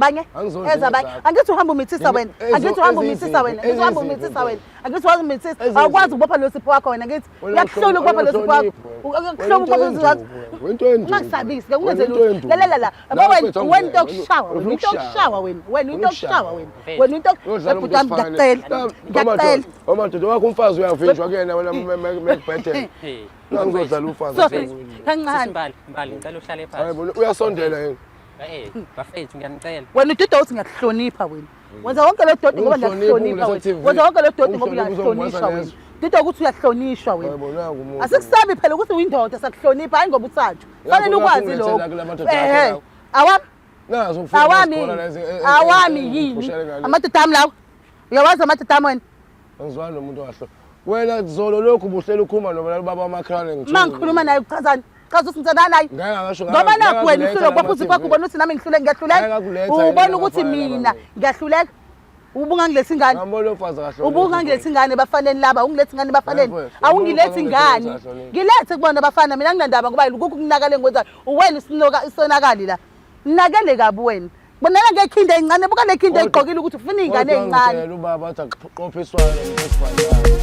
Ezabanye? Angizondli Ezabanye? ezakho. Angithi uhamba umithisa wena. Angithi uhamba umithisa wena. Angithi uhamba umithisa wena. Angithi uhamba umithisa. Awukwazi ukubopha lo sipho wakho wena ngithi. Uyakuhlula ukubopha lo sipho wakho. Uyakuhlula ukubopha lo sipho wakho. Wento enduku. Ungangisabisi ke ungenze lutho. Lalela la. Yabo wena wena into yokushawa wena into yokushawa wena. Wena into yokushawa wena. Wena into bhuti wami ngiyacela. Ngiyacela. Omadoda wakho umfazi uyavinjwa kuyena wena mekubhedela. Ngizodlala umfazi. Kancane. Mbali, Mbali ngicela uhlale phansi. Hayi bona uyasondela yena. Eh, bafethu ngiyanicela. Wena ududa uthi ngiyakuhlonipha wena. Wenza wonke lo doti ngoba ngiyakuhlonipha wena. Wenza wonke lo doti ngoba uyahlonishwa wena. Duda ukuthi uyahlonishwa wena. Asikusabi phela ukuthi uyindoda sakuhlonipha hayi ngoba uthathu. Fanele ukwazi lokho. Eh, awami. Awami. Awami yini? Amadoda ami lawo. Uyawazi amadoda ami wena? Angizwani nomuntu ongahlo. Wena zolo lokhu ubuhlela ukhuluma nobaba baba wamakhelwane ngithuka. Uma ngikhuluma naye uchazani? Chaza ukuthi ngithandana naye. Ngeke ngasho Ngoba nakhu wena uhlulwe ukubopha uzipho wakho ubona ukuthi nami ngihlule ngiyahluleka. Ubona ukuthi mina ngiyahluleka. Ubungangilethi ingane. Ngambona umfazi kahle. Ubungangilethi ingane ebafaneni laba, ungilethi ingane ebafaneni. Awungilethi ingane. Ngilethe kubona abafana mina nginandaba ngoba lokhu kunakale ngikwenzayo. Uwena isinoka isonakali la. Nakele kabi wena. Bonana ngekhinda encane, buka le khinda egqokile ukuthi ufuna iy'ngane ey'ncane. Kodwa ubaba athi akuqophiswane nomuntu wesifazane.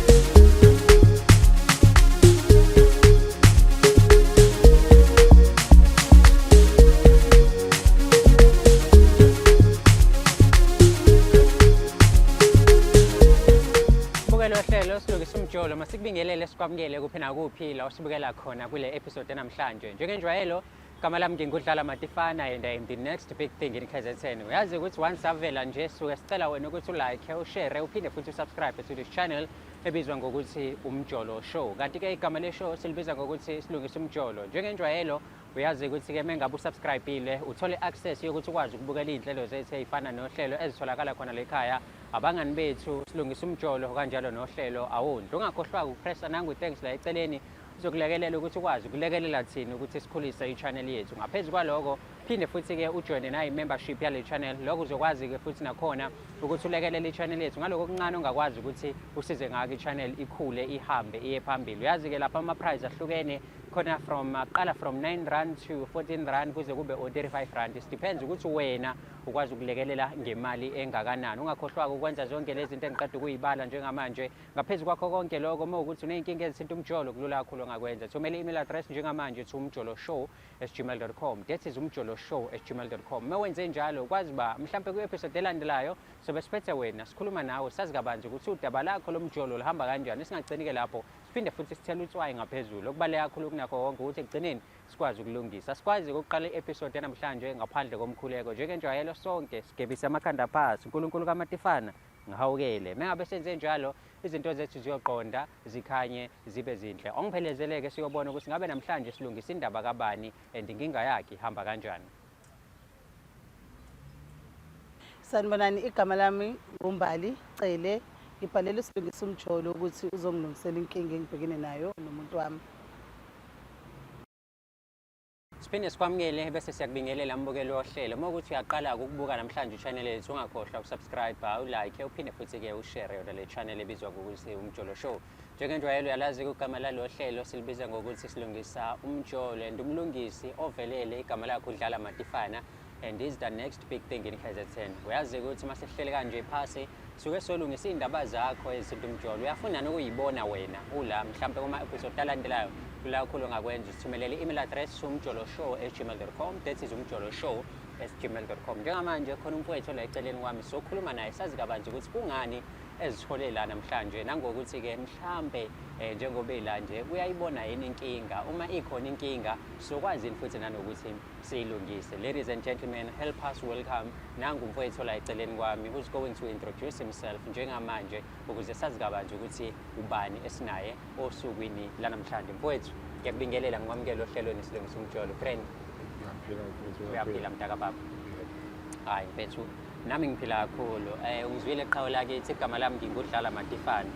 Bukelo hlelo silungisa umjolo masikubingelele sikwamukele kuphi nakuphi la usibukela khona kule episode namhlanje. Njengenjwayelo Igama lami ngingudlala Matifana and I am the next big thing in KZN. Uyazi ukuthi once avela nje suke sicela wena ukuthi ulike, ushare, uphinde futhi usubscribe to this channel ebizwa ngokuthi Umjolo Show. Kanti ke igama le show silibiza ngokuthi Silungisa Umjolo. Njengenjwayelo uyazi ukuthi ke mengabe usubscribeile uthole access yokuthi ukwazi ukubukela izinhlelo zethu ezifana nohlelo ezitholakala khona lekhaya abangani bethu silungisa umjolo kanjalo nohlelo awundli. Ungakhohlwa ukupressa nangu thanks la eceleni uzokulekelela ukuthi ukwazi ukulekelela thina ukuthi sikhulise i-channel yethu. Ngaphezu kwaloko, phinde futhi-ke ujoyine nayi-membership yale channel. Lokho uzokwazi-ke futhi nakhona ukuthi ulekelele i-channel yethu ngaloko okuncane ongakwazi ukuthi usize ngako i-channel ikhule, ihambe, iye phambili. Uyazi-ke lapha ama-prize ahlukene khona from qala from 9 rand to 14 rand kuze kube o-35 rand. It depends ukuthi wena ukwazi ukulekelela ngemali engakanani. Ungakhohlwa-ke ukwenza zonke lezi zinto engiqeda ukuyibala njengamanje. Ngaphezu kwakho konke lokho, uma ukuthi uney'nkinga ezithinta umjolo, kulula kakhulu ongakwenza. Thumela i-email address njengamanje to umjoloshow@gmail.com. That is umjoloshow@gmail.com. Uma wenze njalo, kwazi ba mhlampe kwi-episode elandelayo sobe siphethe wena, sikhuluma nawe, sazi kabanzi ukuthi udaba lakho lomjolo luhamba kanjani. Singagcini-ke lapho, siphinde futhi sithele utswayi ngaphezulu. Okubaluleke kakhulu kunakho konke ukuthi ekugcineni sikwazi ukulungisa. Sikwazi ukuqala i-episode yanamhlanje ngaphandle komkhuleko. Njengenjwayelo sonke sigebise amakhanda phasi. uNkulunkulu kaMatifana ngihawukele. Mengabe senze njalo izinto zethu ziyoqonda zikhanye zibe zinhle. Ongiphelezele-ke siyobona ukuthi ngabe namhlanje silungisa indaba kabani and inkinga yakhe ihamba kanjani. Sanibonani, igama lami nguMbali Cele. Ngibhalela uSilungisa Umjolo ukuthi uzongilungisela inkinga engibhekene nayo nomuntu wami. Siphinde sikwamukele bese siyakubingelela mbukeli wohlelo. Uma ukuthi uyaqala ukubuka namhlanje i-channel yethu ungakhohlwa ukusubscribe, ulike, uphinde futhi-ke ushare yona le channel ebizwa ngokuthi Umjolo Show. Njengenjwayelo uyalazi igama lalo hlelo silibiza ngokuthi silungisa umjolo and umlungisi ovelele igama lakhe uDlala Matifana and is the next big thing in KZN. Uyazi ukuthi uma sihleli kanje phasi suke solungisa iy'ndaba zakho ezithinta umjolo. Uyafuna nokuyibona wena ula mhlampe kuma-episode alandelayo kula kakhulu ongakwenza usithumelele i-email address umjoloshow@gmail.com. That is umjoloshow@gmail.com. Njengamanje khona umfowethu la eceleni kwami sokhuluma naye sazi kabanzi ukuthi kungani ezithole la namhlanje nangokuthi-ke mhlampe njengoba ela nje uyayibona yini inkinga, uma ikhona inkinga sokwazi yini futhi nanokuthi siyilungise. Ladies and gentlemen, help us welcome nangu umfowethu la eceleni kwami who's going to introduce himself njengamanje ukuze sazi kabanzi ukuthi ubani esinaye osukwini lanamhlanje. Mfowethu, ngiyakubingelela ngikwamukele ohlelweni Silungisa Umjolo. Friend. Ngiyaphila mfowethu. Uyaphila mntaka baba? Hayi mfethu, nami ngiphila kakhulu. Ungizwile qhawe lakithi, igama lami ngingudlala Matifana.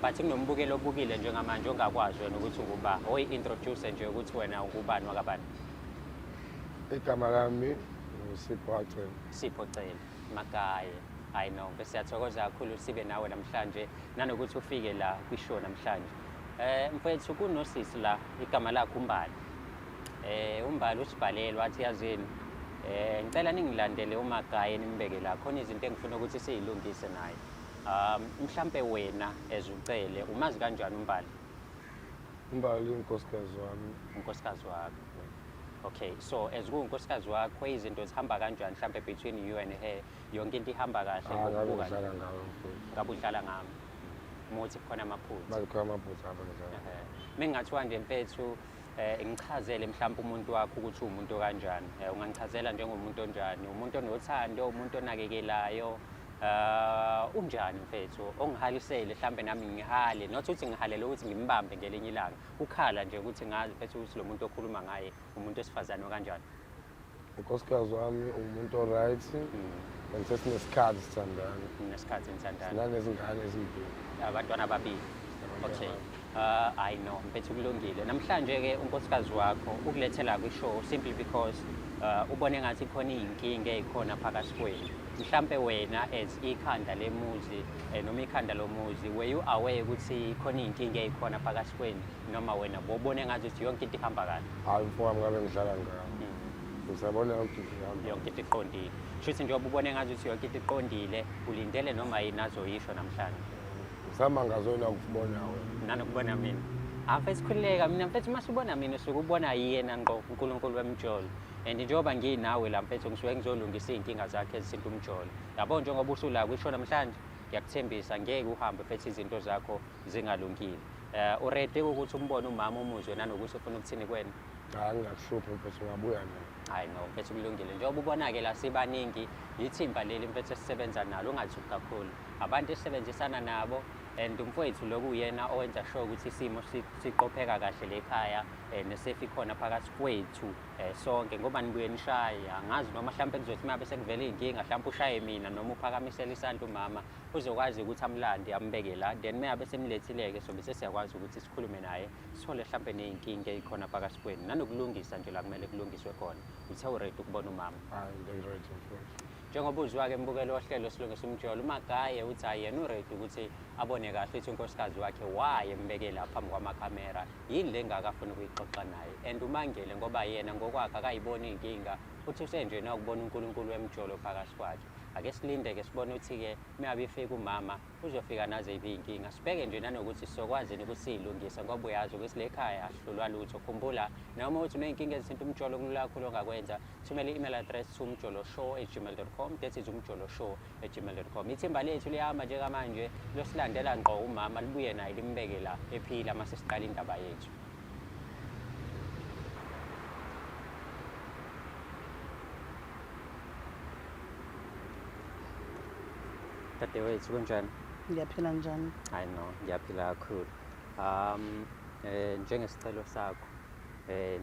But kunombukeli obukile njengamanje ongakwazi wena ukuthi unguba. Oyi-introduce nje ukuthi wena ungubani wakabani. Igama lami nguSipho Cele. Sipho Cele Magaye. I know. Bese siyathokoza kakhulu sibe nawe namhlanje nanokuthi ufike la kwishow namhlanje. Mfethu kunosisi la igama lakhe uMbali. UMbali usibhalele wathi yazini Ngicela ningilandele uMagaye nimbeke la khona izinto engifuna ukuthi siyilungise naye. Mhlampe wena as uCele umazi kanjani uMbali? UMbali unkosikazi wami. Unkosikazi wakho. Okay, so as kuwunkosikazi wakho izinto zihamba kanjani mhlampe between you and her? Yonke into ihamba kahle Ah, ngabe ngokubuka nje? ngidlala ngawe mfowethu. Ngabe udlala ngami. Muthi kukhona amaphutha. Bakhona amaphutha apha ngidlala. Mengingathiwa nje mfethu ngichazele mhlawumbe umuntu wakho ukuthi uwumuntu okanjani. Ungangichazela njengomuntu onjani? Umuntu onothando, umuntu onakekelayo. Unjani mfethu? Ongihalisele mhlawumbe nami ngihale. Not ukuthi ngihalele ukuthi ngimbambe ngelinye ilanga. Ukhala nje ukuthi ngazi mfethu ukuthi lo muntu okhuluma ngaye umuntu wesifazane okanjani. Unkosikazi wami umuntu o-right and sesinesikhathi sithandana. Nesikhathi nithandana. Sinanezingane ezimbili. Abantwana ababili. Okay. I know mfethu kulungile. Namhlanje ke unkosikazi wakho ukulethela kwi-show simply because ubone ngathi khona iy'nkinga ey'khona phakathi kwenu. Mhlampe wena as ikhanda lemuzi noma ikhanda lomuzi, were you aware ukuthi khona iy'nkinga ey'khona phakathi kwenu noma wena bobone ngathi ukuthi yonke into ihamba kahle? Hayi mfowami ngabe ngidlala ngawo. Ngisabona yonke into ihamba. Yonke into iqondile. Shuthi njengoba ubone ngathi ukuthi yonke into iqondile, ulindele noma yini azoyisho namhlanje. Ngisamangazwe nakubona wena. Nanokubona mina. Mfethu khululeka mina mfethu uma usubona mina usuke ubona yena ngqo uNkulunkulu wemjolo. And njengoba nginawe la mfethu ngisuke ngizolungisa iy'nkinga zakhe ezithinta umjolo. Yabo njengoba usula kwisho namhlanje ngiyakuthembisa ngeke uhambe mfethu izinto zakho zingalungile. Uready ukuthi umbone umama umuzwe nanokuthi ufuna ukuthini kuwena? Hayi ngingakuhluphi mfethu ungabuya naye. Hayi no mfethu kulungile. Njengoba ubona-ke la sibaningi yithimba leli mfethu esisebenza nalo ungathuki kakhulu. Abantu esisebenzisana nabo and umfowethu lokhu uyena owenza sure ukuthi isimo siqopheka kahle le ekhaya nesefi ikhona phakathi kwethu sonke ngoba nibuye nishaye. Angazi noma mhlampe kuzothi uma bese kuvela iy'nkinga mhlampe ushaye mina noma uphakamisele isandla umama uzokwazi ukuthi amlande ambeke la, then uma ngabe semlethile-ke sobe sesiyakwazi ukuthi sikhulume naye sithole mhlampe ney'nkinga ey'khona phakathi kwenu nanokulungisa nje la kumele kulungiswe khona. Uthe uready ukubona umama? Hayi ngiready mfowethu. Njengoba uzwa-ke mbukelo wohlelo Silungisa Umjolo, uMagaye uthi hhayi yena uready ukuthi abone kahle ukuthi unkosikazi wakhe waye embeke la phambi kwamakhamera, yini le ngaka afuna ukuyixoxa naye. And umangele ngoba yena ngokwakhe akayiboni iy'nkinga, uthi usenjena ukubona uNkulunkulu wemjolo phakathi kwakhe. Ake silinde-ke sibone ukuthi-ke uma ngabe ifika umama uzofika naziphi iy'nkinga. Sibheke nje nanokuthi sizokwazini ukuthi siyilungise ngoba uyazi ukuthi le khaya asihlulwa lutho. Khumbula noma uthi uney'nkinga ezithinta umjolo kulula kakhulu ongakwenza, thumela i-email address to umjoloshow@gmail.com. That is umjoloshow@gmail.com. Ithimba lethu liyahamba njengamanje liyosilandela ngqo umama libuye naye limbeke la ephila mase siqala indaba yethu. Dadewethu kunjani? Ngiyaphila njani? Hayi no, ngiyaphila kakhulu. Njengesicelo sakho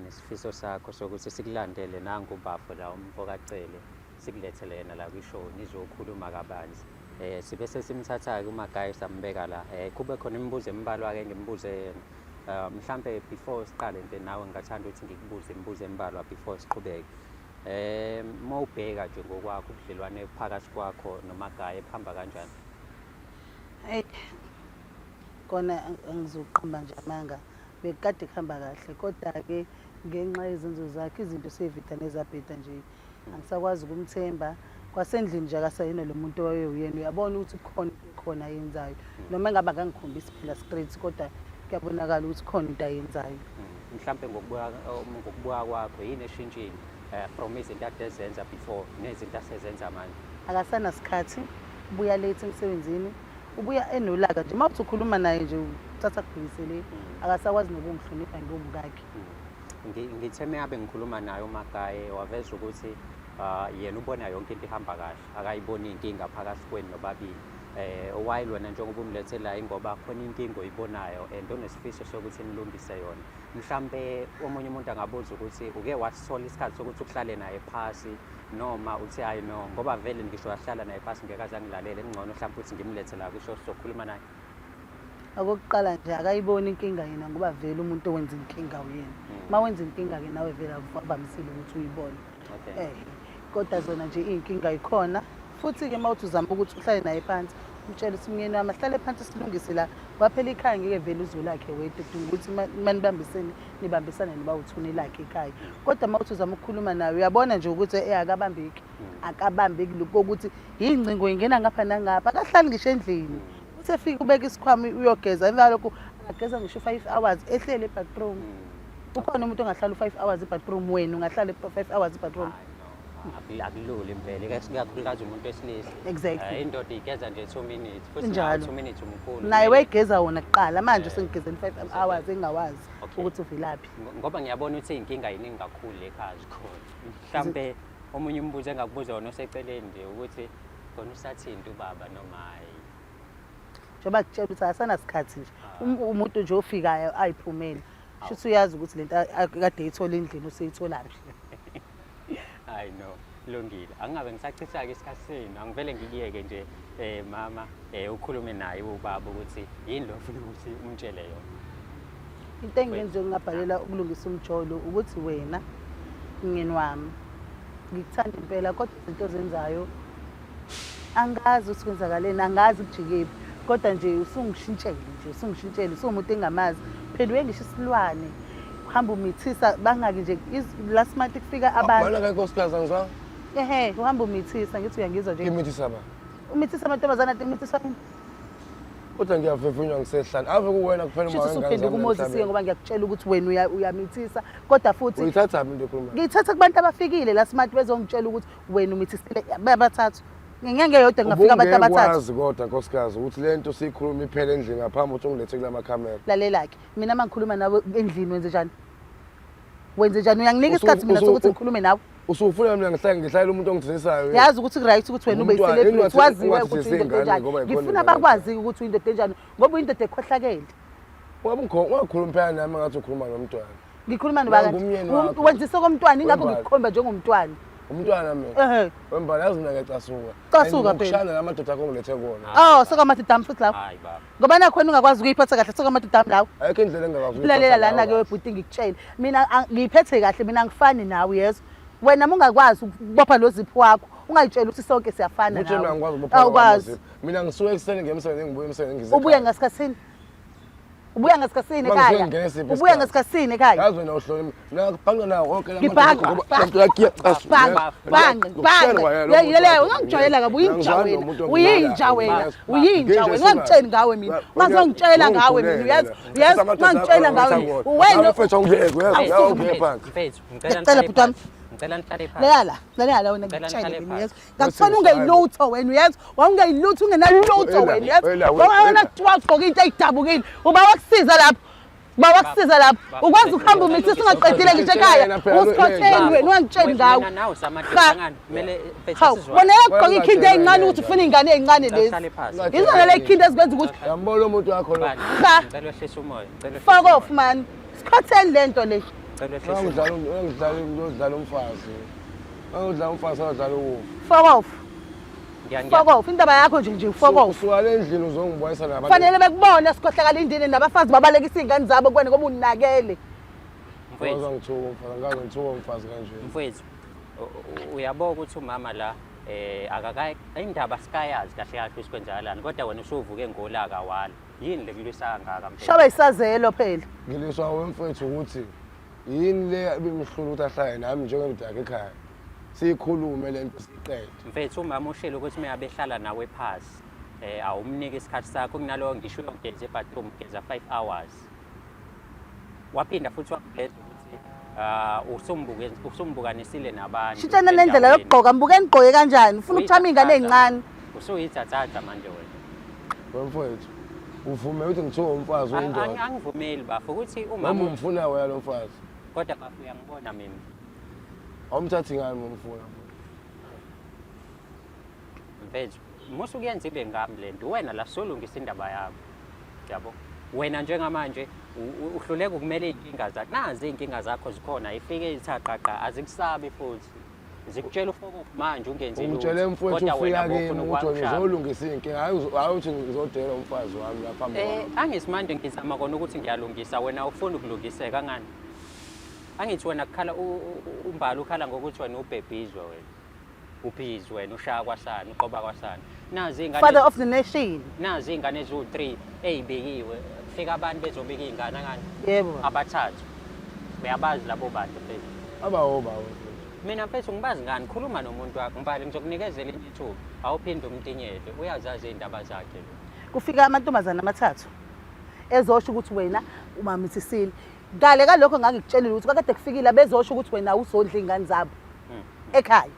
nesifiso sakho sokuthi sikulandele nangu ubafo la umfo kaCele sikulethele yena la kwishow nizokhuluma kabanzi. Sibe sesimthatha-ke uMagaye sambeka la. Kube khona imibuzo embalwa-ke ngimbuze yena. Mhlampe before siqale nje nawe ngingathanda ukuthi ngikubuze imibuzo embalwa before siqhubeke. Uma ubheka nje ngokwakho ubudlelwane phakathi kwakho noMagaye buhamba kanjani? Hey, kona angizoqamba nje amanga, bekukade kuhamba kahle kodwa-ke ngenxa yezenzo zakhe izinto seyivida nezabheda nje, angisakwazi ukumthemba. Kwasendlini nje akasayena lo muntu owayewuyena, uyabona ukuthi kukhona into ekhona ayenzayo noma engabe akangikhombisi phela straight kodwa kuyabonakala ukuthi khona into ayenzayo. Mhlampe ngokubuka kwakho yini eshintshile from izinto ade ezenza before nezinto asezenza manje? Akasanasikhathi, ubuya late emsebenzini, ubuya enolaka nje. Uma uthi ukhuluma naye nje uthatha kubhekisele, akasakwazi nokungihlonipha ngomkakhe. Ngithe mengabe ngikhuluma naye uMagaye waveza ukuthi yena ubona yonke into ihamba kahle, akayiboni inkinga phakathi kwenu nobabili. While wena njengoba umlethela ingoba khona inkinga oyibonayo and onesifiso sokuthi nilungise yona. Mhlampe omunye umuntu angabuza ukuthi uke wasithola isikhathi sokuthi uhlale naye phasi noma uthi hayi no ngoba vele ngisho wahlala naye phasi ngeke aze angilalele, kungcono mhlawumbe ukuthi ngimlethe la kwisho sizokhuluma naye. Okokuqala nje akayiboni inkinga yena ngoba vele umuntu owenza inkinga uyena. Uma wenza inkinga-ke nawe vele akuvamisile ukuthi uyibone. Kodwa zona nje iy'nkinga yikhona. Futhi-ke uma uthi uzama ukuthi uhlale naye phansi, Umtshele ukuthi umyeni wami ahlale phansi silungise la. Ngoba phela ikhaya ngeke vele uzwe lakhe wedwa, kudinga ukuthi uma nibambisene nibambisane niba uthuni lakhe ikhaya. Kodwa uma uthi uzama ukukhuluma naye uyabona nje ukuthi akabambeki. Akabambeki lokhu kokuthi yingcingo ingena ngapha nangapha, akahlali ngisho endlini. Uthi efika ubeka isikhwama uyogeza, emva kwalokho angageza ngisho u-5 hours ehlele e-bathroom. Ukhona umuntu ongahlala u-5 hours e-bathroom? Wena ungahlala u-5 hours e-bathroom? Hayi, no. Akulula impela, ikakhulukazi umuntu wesilisa. Exactly. Indoda igeza nje 2 minutes, futhi Injalo. nawo 2 minutes umkhulu. Naye wayegeza wona kuqala, manje usengigezela 5 hours engawazi ukuthi uvelaphi. Ngoba ngiyabona ukuthi iy'nkinga yiningi kakhulu ekhaya zikhona. Mhlampe omunye umbuzo engakubuza wona oseceleni nje ukuthi khona usathinta ubaba noma hhayi? Njengoba kutshela ukuthi akasanasikhathi nje. Umuntu nje ofikayo ayiphumele. Shuthi uyazi ukuthi lento kade eyithola endlini useyitholaphi. Hayi no, lungile. Angingabe ngisachitha-ke isikhathi senu. Angivele ngikuyeke nje mama ukhulume naye ubaba ukuthi yini lo ofuna ukuthi umtshele yona. Into engenziwe ngingabhalela ukulungisa umjolo ukuthi wena mngeni wami ngikuthanda impela, kodwa izinto ozenzayo angazi ukuthi kwenzakaleni, angazi kujikephi, kodwa nje usungishintshele nje, usungishintshele, usuwumuntu engamazi. Phenduke ngisho isilwane, uhamba umithisa bangaki nje last month kufika abantu. Mana kankosikazi angizwa? Ehhe, uhamba umithisa, ngithi uyangizwa nje. Imithisa ba? Umithisa amantombazane ade imithisa yini? Kodwa ngiyavivinywa ngisehlane. Ave kuwena kuphela uma wengane usuphenduka zami uMoses-ke emhlabeni. ngoba ngiyakutshela ukuthi wena uyamithisa, kodwa futhi Uyithathaphi into ekhulumayo? Ngiyithatha kubantu abafikile la smart bezongitshela ukuthi wena umithisile abathathu. Ngeke yodwa ngingafika abantu abathathu. Ubungekwazi kodwa nkosikazi ukuthi le nto siyikhuluma iphele endlini ngaphambi ukuthi ungilethe kula makhamera. Lalela-ke, mina uma ngikhuluma nawe endlini wenze njani? Wenze njani? Uyanginika isikhathi mina sokuthi ngikhulume nawe? Usufuna mina ngihlale umuntu ongithinisayo. Yazi ukuthi ku-right ukuthi wena ube Umntwana, yi-celebrity, waziwe ungathi ukuthi uyindoda siyingane enjani. ngoba ikhona Ngifuna ingane. bakwazi ukuthi uyindoda enjani ngoba uyindoda ekhohlakele. Ungakhulumi phela nami ngathi ukhuluma nomntwana. Ngikhuluma nobani? Nangumyeni wakho. Wenzisa komntwana, ingakho Wembali. ngikukhomba njengomntwana. Umntwana mina. Ehhe. Wembali yazi mina ngiyacasuka. Casuka And phela. ngokushana namadoda akho ngilethe kona. Oh, sokamadidami futhi lawo. Hayi baba. Ngoba nakho wena ungakwazi ukuyiphatha kahle sokamadidami lawo. Ayikho indlela engingakwazi ukuyiphatha Lalela lana-ke ngayo. webhuti ngikutshele. Mina ngiyiphethe kahle, mina angifani nawe yezwa. Wena uma ungakwazi ukubopha lo zipho wakho, ungayitsheli ukuthi sonke siyafana Ukuthi mina nawe. angikwazi ukubopha lo Awukwazi. zipho. Mina ngisuka ekuseni ngiye emsebenzini, ngibuye emsebenzini ngize Ubuya ekhaya. ngasikhathini? Ubuya ngasikhathini Uma ngisuke ekhaya? ngingene siphi Ubuya isikhathi? ngasikhathini ekhaya? Yazi wena uhlonipha. Mina ngibhanqa nawo wonke la Ngibhanqa, madoda ngoba bhanqa, lento yakhe iyacasula. bhanqa, bhanqa, bhanqa. Yeleyo, ungangijwayela kabi, uyinja wena. Uyinja wena, uyinja wena. Ungangitsheli ngawe mina. Ungazongitshela ngawe mina, uyazi, uyazi, ungangitshela ngawe mina. Wena Mfethu awungeke, uyazi, awungeke phansi. Mfethu, ngicela Ngiyacela nihlale bhuti wami. phansi. Ngicela nihlale phansi. Lalela la, lalela la wena Ngicela ngikutshele nihlale mina, uyezwa. phansi. Ngakuthola ungeyilutho wena, uyezwa. Wawungeyilutho, ungenalutho Ela, wena, uyezwa. ela, Wawena ela. kuthiwa ugqoke into eyidabukile. Uba wakusiza lapho. Uba wakusiza lapho. Baba, Ukwazi ukuhamba umithisa ungaqedile ngisho ekhaya. Ngicela phela, Usikhotheni wena, ungangitsheli ngawe. Mina nawe Cha. samadodana kumele mfethu Hawu, sizwane. bona yagqoka ikhindi ey'ncane ukuthi ufuna iy'ngane ey'ncane Ngicela lezi. uhlale phansi. Yizona le khindi ezikwenza ukuthi Yambona umuntu wakho lo. Bani, Cha. Ngicela wehlise umoya. Ngicela wehlise fuck umoya. off man. Sikhotheni le nto le. Ngicela wehlise umoya. Ngidlala ngidlala ngidlala umfazi. Ngidlala umfazi odlala ukufa. Fuck off. Ngiya- Fuck off. Indaba yakho nje nje fuck off. Usuka le ndlini uzongibonisa nabantu. Fanele bekubone sikhohlakala indini nabafazi babalekisa iy'ngane zabo kuwena ngoba unakele. Mfethu, Ngizongithuka umfazi, ngikaze ngithuka umfazi kanje. mfethu, uyabona ukuthi umama la akaka indaba sikayazi kahle kahle ukuthi kwenzakalani, kodwa wena usuvuke ngolaka wala. Yini le kulwisa kangaka mfethu? Shobe isazelo phela. Ngiliswa wemfethu ukuthi yini le ebimhlula ukuthi ahlale nami njengendoda yakhe ekhaya. Siyikhulume le nto siyiqede. Mfethu, umama ushilo ukuthi uma behlala nawe phasi awumniki isikhathi sakho, kunalowo ngisho uyogeza ebathroom ugeza 5 hours. Waphinda futhi wakuveza ukuthi usumbukanisile nabantu. Shintshana nendlela yokugqoka, mbuke nigqoke kanjani? Ufuna ukuthama iy'ngane ey'ncane. Usuyithathatha manje wena. Wemfethu, uvume ukuthi ngithiwe umfazi uyindoda. Angivumeli bafo ukuthi Noma umama umfuna wena lo mfazi. Kodwa bafo uyangibona mina. Awumthathi ngani uma umfuna? Mfethu, musu kuyenza ibe ngami le nto. Wena la solungisa indaba yakho. Yabo. Wena njengamanje uhluleka ukumela iy'nkinga zakho. Nazi iy'nkinga zakho zikhona, ifike itha qaqa, azikusabi futhi. Zikutshela ufokofu manje ungenzi lutho. Ungitshele mfowethu Kodwa wena ufika kimi bofuna ukuthi wena ukwakushaya. uzolungisa iy'nkinga, hhayi ukuthi ngizodela umfazi wami la phambi kwami. Angisimanje ngizama kona ukuthi ngiyalungisa, wena ufuna ukulungiseka ngani? Angithi wena kukhala uMbali ukhala ngokuthi wena ubhebhizwe wena. Ubhizi wena ushaya kwasani, uqoba kwasani. Nazi iy'ngane Father of the nation. Nazi iy'ngane eziwu-3 ey'bekiwe. Kufika abantu bezobika iy'ngane angani? Yebo. Abathathu. Uyabazi labo bantu mfethu. Abawoba mfethu. Mina mfethu ngibazi ngani? Khuluma nomuntu wakho Mbali, ngizokunikeza elinye ithuba. Awuphinde umtinyele. Uyazazi iy'ndaba zakhe lo. Kufika amantombazane amathathu ezosho ukuthi wena umamithisile. Ngale kalokho ngangikutshelile ukuthi kwakade kufikile bezosho ukuthi wena awuzondla iy'ngane zabo ekhaya.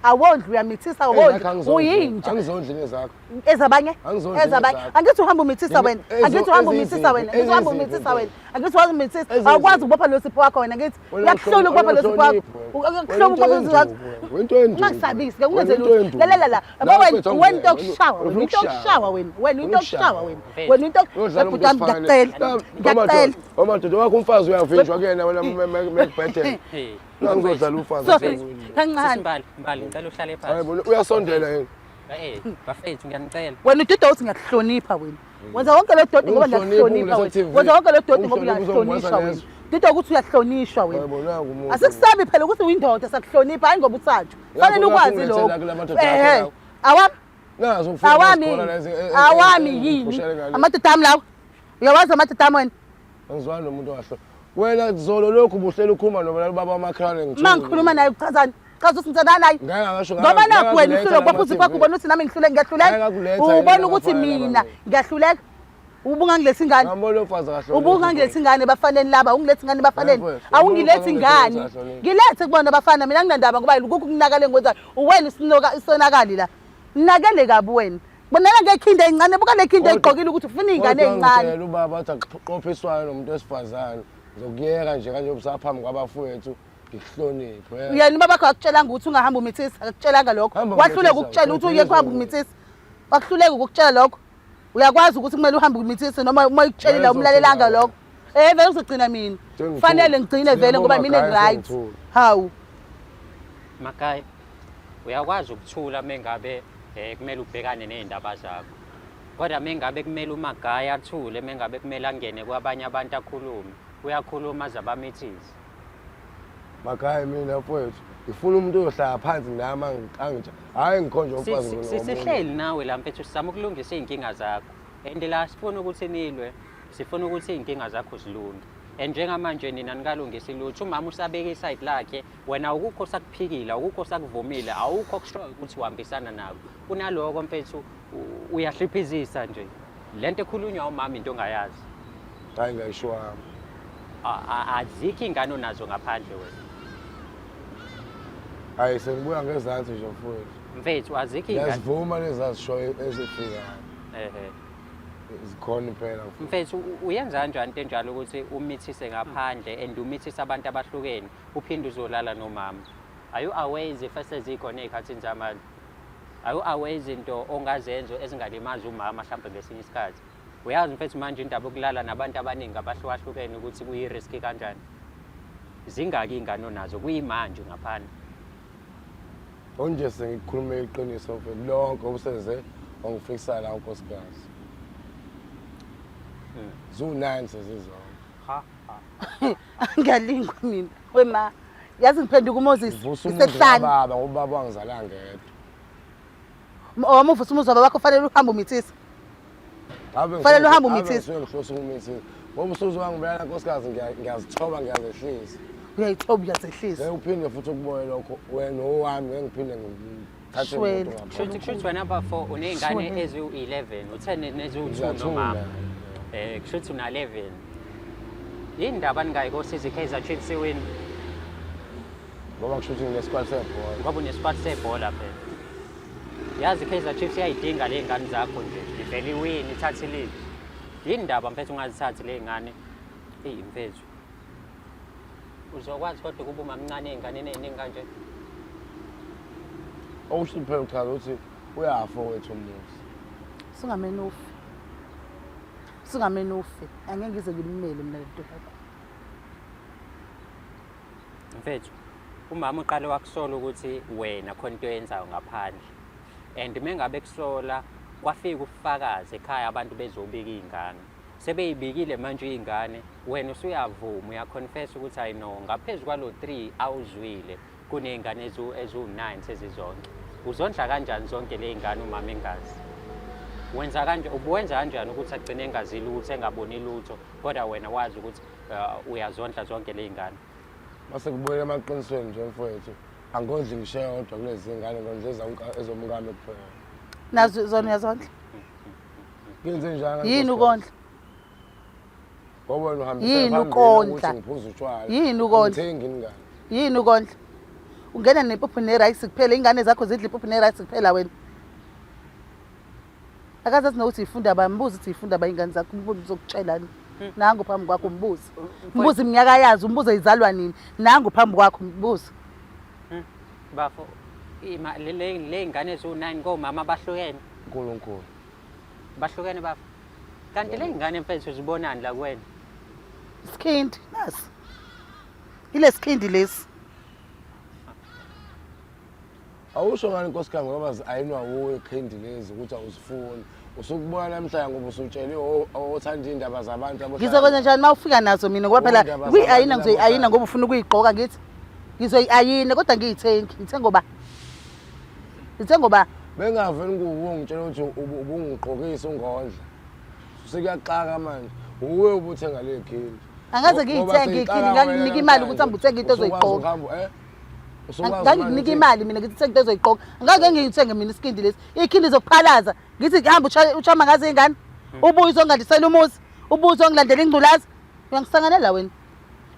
Awondli uyamithisa awondli uyinja. Angizondli nezakho. Ezabanye? Ezabanye. Angithi uhamba umithisa wena. Angithi uhamba umithisa wena. Angithi uhamba umithisa wena. Angithi uhamba umithisa. Awukwazi ukubopha lo sipho wakho wena ngithi. Uyakuhlula ukubopha lo sipho wakho. Uyakuhlula ukubopha lo sipho wakho. Into enduku. Ungasabisi ke ungenze lutho. La la la. Yabo wena wena into yokushawa wena into yokushawa wena wena into yokushawa wena wena into bhuti wami ngiyacela ngiyacela. Omadoda wakho umfazi uyavinjwa kuyena wena mekubhedela. Ngangizodlala umfazi. Sorry kancane. Mbali Mbali ngicela uhlale Hayi phansi. bona uyasondela yena. Eh bafethu ngiyanicela. Wena ududa uthi ngiyakuhlonipha wena. Wenza wonke lo doti ngoba ngiyakuhlonipha wena. Wenza wonke lo doti ngoba uyahlonishwa wena. Duda ukuthi uyahlonishwa wena. Asikusabi phela ukuthi uyindoda sakuhlonipha hayi ngoba uthathu. Fanele ukwazi lokho. Eh awami awami awami yini amadoda ami lawo. Uyawazi amadoda ami wena? Angizwani nomuntu ongahlo. Wena zolo lokhu ubuhleli ukhuluma nobaba baba wamakhelwane ngithuka. Uma ngikhuluma naye uchazani? Chaza ukuthi ngithandana naye. Ngeke ngasho Ngoba nakhu wena uhluleka ukubopha uzipho wakho ubona ukuthi nami ngihluleka ngiyahluleka. Ubona ukuthi mina ngiyahluleka. Ubungangilethi ingane. Ngambona umfazi kahle. Ubungangilethi ingane ebafaneni laba, ungilethi ingane ebafaneni. Awungilethi ingane. Ngilethe kubona abafana mina nginandaba ngoba lokhu kunakale engikwenzayo. Uwena isinoka isonakali la. Nakele kabi wena. Bonela ngekhinda encane, buka le khinda egqokile ukuthi ufuna iy'ngane ey'ncane. Kodwa ubaba athi akuqophiswane nomuntu wesifazane. Ngizokuyeka nje kanje ubusaphambi kwabafowethu ngikuhloniphe. Yena ubaba wakho akutshelanga ukuthi ungahamba umithisa, akutshelanga lokho. Wahluleka ukukutshela ukuthi uye kuhamba umithisa. Wakuhluleka ukukutshela lokho. Uyakwazi ukuthi kumele uhambe umithise noma uma ikutshelile umlalelanga lokho. Eh vele uzogcina mina. Fanele ngigcine vele ngoba mina ngi-right. Hawu. Makhaya uyakwazi ukuthula mengabe eh kumele ubhekane nezindaba zakho. Kodwa mengabe kumele uMagaya athule, mengabe kumele angene kwabanye abantu akhulume, uyakhuluma aze abamithise. Makhaya mina mfowethu ngifuna umuntu oyohlala phansi nami angitsha hhayi ngikhonje umfazi Sihleli nawe la mfethu sizama ukulungisa iy'nkinga zakho and la sifuna ukuthi nilwe sifuna ukuthi iy'nkinga zakho zilunge and njengamanje nina nikalungisi lutho umama usabeka isayidi lakhe wena awukho osakuphikile awukho osakuvumile awukho okushoyo ukuthi uhambisana nako kunaloko mfethu uyahliphizisa nje le nto ekhulunywa umama into ongayazi hayi ngayisho wami Azikho iy'ngane onazo ngaphandle wena. Hayi sengibuya ngezansi nje mfowethu. Mfethu azikho iy'ngane. Ngiyazivuma lezi azishoyo ezifikayo. Ehe. Zikhona impela mfowethu. Mfethu uyenza kanjani into enjalo ukuthi umithise ngaphandle and umithise abantu abahlukene uphinde uzolala nomama? Are you aware izifo esezikhona ey'khathini zamanje? Are you aware izinto ongazenza ezingalimaza umama mhlawumbe ngesinye isikhathi? Uyazi mfethu manje indaba yokulala nabantu abaningi abahlukahlukene ukuthi kuyi-risk kanjani. Zingaki iy'ngane onazo kuyimanje ngaphandle. Konje sengikukhulume iqiniso mfethu lonke obuseze wangifikisa la unkosikazi. Ziwu-9 sezizonke. Ha ha. Ngiyalingwa mina. Wema. Yazi ngiphenduka uMoses. Ngivusa umuzi Ngisehlane. kababa ngoba ubaba wangizala ngedwa. Uma uvusa umuzi wababa wakho fanele uhambe umithisa. Ave Fanele uhambe umithisa. Ave ngisuke ngihlose ukumithisa. Ngoba usuze wangibulala nkosikazi ngiyazithoba ngiyazehlisa. Uyayithoba uyazehlisa. Ngeke uphinde futhi ukubone lokho wena owami ngeke ngiphinde ngithathe Shwele. imoto ngaphandle. Kushuthi kushuthi wena bafo uney'ngane Shwele. eziwu-11 u-10 neziwu-2 Ngiyathula. nomama. Eh kushuthi una-11. Yini ndaba ningayi kosiza i-Kaizer Chiefs iwini? Ngoba kusho ukuthi nginesikwali sebhola. Ngoba unesiphathi sebhola phela. Yazi i-Kaizer Chiefs iyayidinga le ngane zakho nje. Ivele iwini ithathe iligi. Yini ndaba mfethu ungazithathi le ngane? Eyi mfethu. Uzokwazi kodwa ukuba umamncane ey'nganeni ey'ningi kanje. Okusho phela uchaza ukuthi uyafa wethu umuzi. Singamene ufe. Singamene ufe. Angeke ngize ngimimele mina lento yakho. Mfethu, umama uqale wakusola ukuthi wena khona into oyenzayo ngaphandle. And mengabe kusola kwafika ubufakazi ekhaya abantu bezobika iy'ngane. Sebeyibikile manje iy'ngane, wena usuyavuma uyaconfess ukuthi hayi no, ngaphezu kwalo 3 awuzwile. Kuney'ngane eziwu-9 sezizonke. Uzondla kanjani zonke ley'ngane umama engazi? Wenza kanje ubuwenza kanjani ukuthi agcine engazi lutho engaboni lutho kodwa wena wazi ukuthi uyazondla zonke ley'ngane? Mase kubuyela emaqinisweni nje mfowethu, angondli ngisho eyodwa kulezi ngane, ngondla ezomkami kuphela. Nazo zona uyazondla? Ngenze njani? Yini ukondla? Ngoba wena uhambisa Yini phambili ukondla? ukuthi ngiphuza utshwala. Yini ukondla? Angithengi ingane. Yini ukondla? Ungena nempuphu ne-rice kuphela, ingane zakho zidla impuphu ne-rice kuphela wena. Akazazi nokuthi yifunda ba, mbuze ukuthi yifunda ba ingane zakho, umbuze uzokutshelani. Nangu phambi kwakho umbuze. Umbuze iminyaka yazo, umbuze izalwa nini. Nangu phambi kwakho umbuze. Bafo, ima le ngane eziwu-9 komama bahlukene. uNkulunkulu. Bahlukene bafo. Kanti le ngane mfethu zibonani la kuwena? Isikhindi nasi. Ile sikhindi lesi. Awusho ngani nkosikazi ngoba ayinwa wuwe ikhindi lezi ukuthi awuzifuni. Usukubona namhlanje ngoba usutshele othanda iy'ndaba zabantu abohlala Ngizokwenza njani uma ufika nazo mina ngoba phela Indaba kuyi-ayina zabantu ngizoyi-ayina ngoba ufuna ukuyigqoka ngithi ngizoyi-ayina kodwa ngiyithengi ngithenga ngoba ngithenga ngoba Bengaveli kuwe ungitshela ukuthi ubungigqokisa ungondla. Sekuyaxaka manje. Uwe ubuthenga le khindi. Angaze ngiyithenge ikhindi, nganginika imali ukuthi hambe uthenge into ozoyigqoka. Ngangikunika imali mina ngithi thenga into ozoyigqoka. Angeke ngiyithenge mina isikhindi lesi. Ikhindi zokuphalaza. Ngithi hamba uchama ngazo ingane. Ubuye uzongandisela umuzi. Ubuye uzongilandela ingculazi. Uyangisanganela wena.